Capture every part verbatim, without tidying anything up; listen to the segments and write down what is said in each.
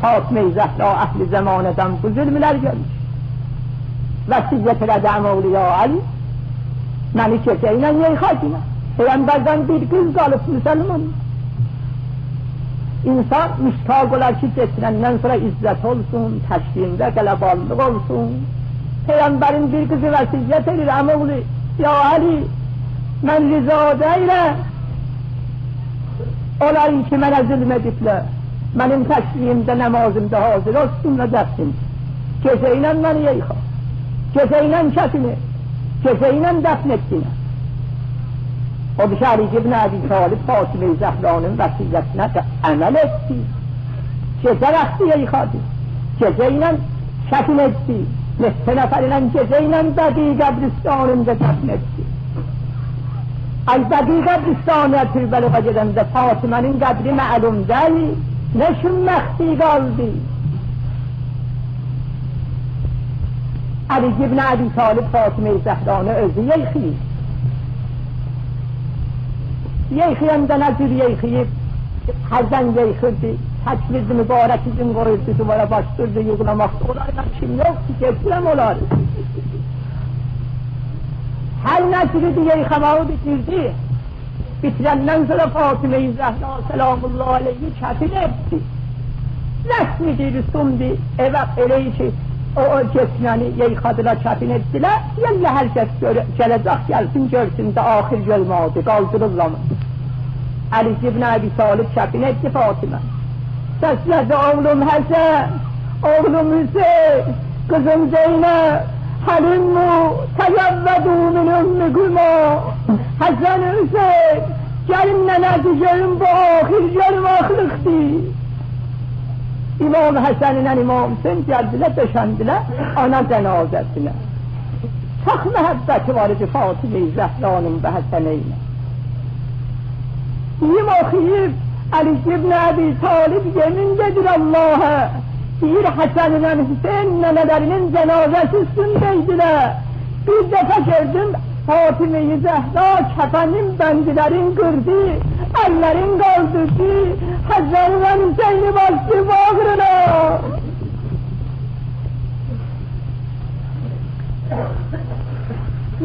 فاطمه زهرا اهل زمانه‌دن بو ظلملر گؤرموش. وصیت ائله‌دی: عم‌اوغلو، یا علی، منی گئجه ایله یئیخا گینه. پیغمبردن بیر قیز قالیب مسلمان. انسان مشتاق اولار کی، گئچینندن سونرا عزت اولسون، تشییعینده قلب‌آللیق اولسون. پیغمبرین بیر قیزی وصیت ائدیر: عم‌اوغلو، یا علی، من رضا دئییلم اونلارین کی منه ظلم ائدیبلر، منیم تشییعیمده، نمازیمدا حاضر اولسونلار، دفنیم. گئجه ایله منی یئیخا، گئجه ایله کفین ائت، گئجه ایله دفن ائت دئینه. او بیری علی ابن ابی‌طالب فاطمه زهرانین وصیتینه ده عمل ائتدی. گئجه وقتی یئیخادی، گئجه ایله کفین ائتدی. نئچه نفر ایله گئجه ایله بقیع قبرستانیندا دفن ائتدی. ای بقیع قبرستانینا تربه‌لیغا گئدنده فاطمه‌نین قبری معلوم دئییل، نه شومختی قالدی. علی ابن ابی‌طالب فاطمه زهرانی اؤزو یئیخاییر. یئیخایاندا نه جور یئیخاییب؟ حسن یئیخیردی، تکلیدی مبارک اوزون قویوردو دیوارا، باشلاییردی ییغلاماق. اونلار من کیم یوخدور، گئتیرم اونلاری. هر نه جور ایدی یئیخاماغی بیتیردی. بیتیرندن سونرا فاطمه زهرا سلام الله علیها کفین ائتدی. رسم ائدیردی، سوندو ائوه، ائله کی او، او گئچیننی یئیخادیلار، کفین ائتدیلر. دئییرلر هر کس گؤره-، گله‌جک گلسین گؤرسون ده، آخر گؤرمه‌دی، قالدیریرلار. علی ابن ابی‌طالب کفین ائتدی فاطمه. سسله‌دی: اوغلوم حسن، اوغلوم حسین، قیزیم زینب، هلموا تزودوا من امکما. حسن، حسین، گلین ننه‌دیر، گؤرون بو آخر گؤرماقلیقدیر. امام حسن‌له امام حسین گلدیلر، دؤشندیلر آنا جنازه‌سینه. چوخ محبتی وار ایدی فاطمه زهرانین به حسنه ایله. دئییم اوخویوب، علی ابن ابی‌طالب یئمین ائدیر اللها. دئییر، حسن‌له حسین ننه‌لری‌نین جنازه‌سی اوستونده ایدیلر. بیر دفعه گؤردوم، فاطمه زهرا کفنین بندلرین قیردی، اللرین قالدیردی، حسن‌له حسینی باسدی باغرینا.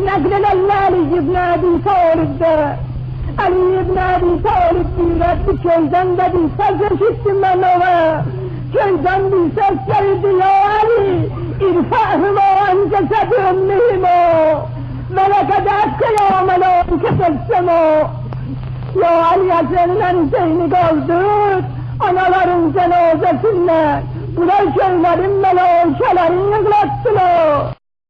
نقل ائله‌ییرلر علی ابن ابی‌طالبدن. علی ابن ابی‌طالب دئییر، بیر گؤیدن ده بیر سس ائشیتدیم من اونا. گؤیدن بیر سس گلیردی: یا علی، ارفعهما عن جسد امهما ولقد ابکیا ملائکة السماء. یا علی، حسن‌له حسینی قالدیر آنالارین جنازه‌سیندن. بونلار گؤیلرین ملائکه‌لرین